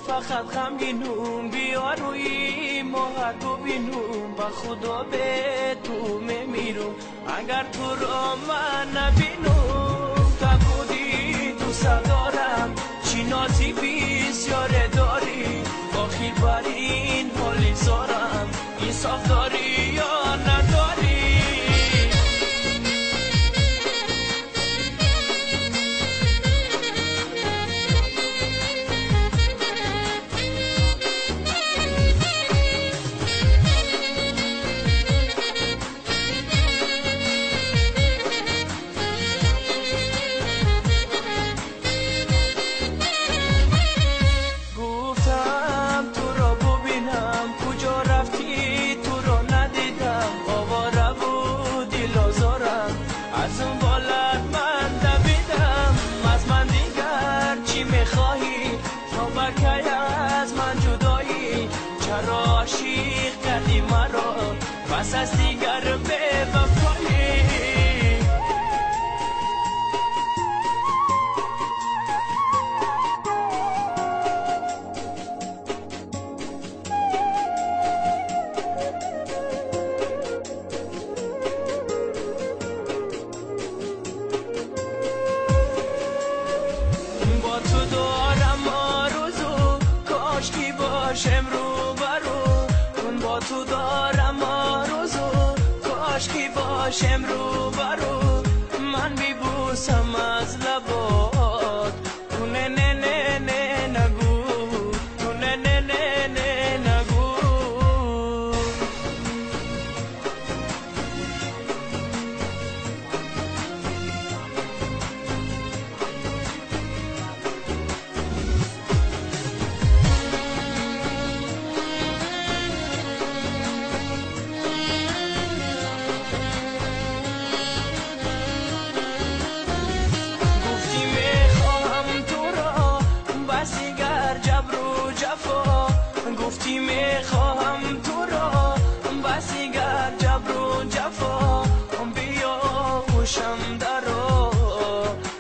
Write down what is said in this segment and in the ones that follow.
فقط غمگینم بیا روی ماهت ببینم با خدا به تو میمیرم اگر تو را من نبینم تا بودی دوست دارم چی نازی بسیار داری آخر بر این حالی زارم انصاف داری یا نداری. پس از دیگر به وفایی با تو دارم آرزو کاش کی باشم رو برو با تو دارم آرزو کاش کی باشم رو برو من میبوسم از لبات تو نه نه نه نه نگو تو نه نه نه نه نگو. گفتی میخواهم تو را بس دیگر جبر و جفا بیا گوشم درا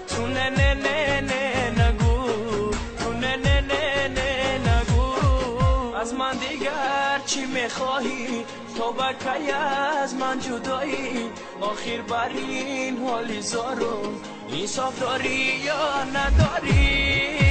تو نه نه نه نه نگو تو نه نه نه نه نگو. از من دیگر چی میخواهی تا بکی از من جدایی آخر بر این حالی زارم انصاف داری یا نداری.